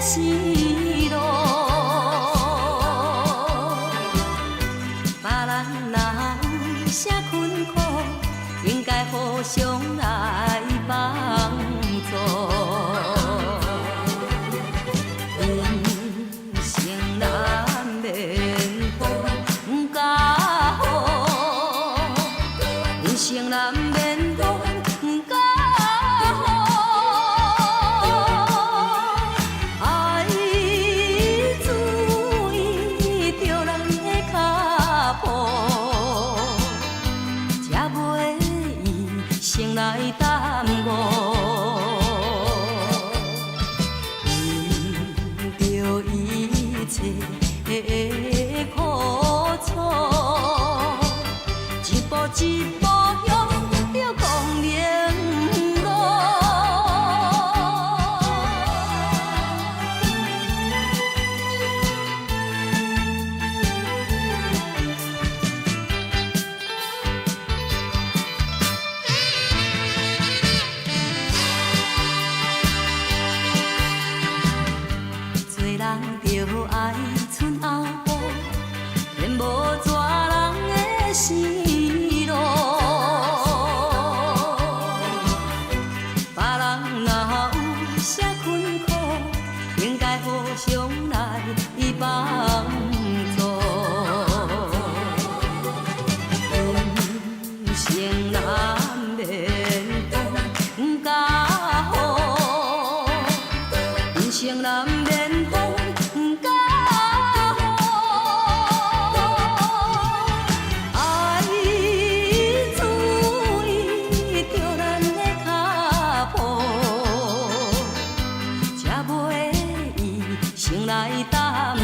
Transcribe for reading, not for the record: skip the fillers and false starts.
生路。別人若有啥困苦，應該互相來幫助。人生難免風佮雨，人生難免風佮雨。愛注意著人的跤步，才袂醫生來耽誤。忍著一切的苦楚，一步一步向著光明路。做人著愛賰後步，免無逝人的生路。別人若有啥困苦，應該互相來幫助。人生難免風佮雨，人生難免風佮雨。愛注意著咱的跤步，才袂醫生來耽誤。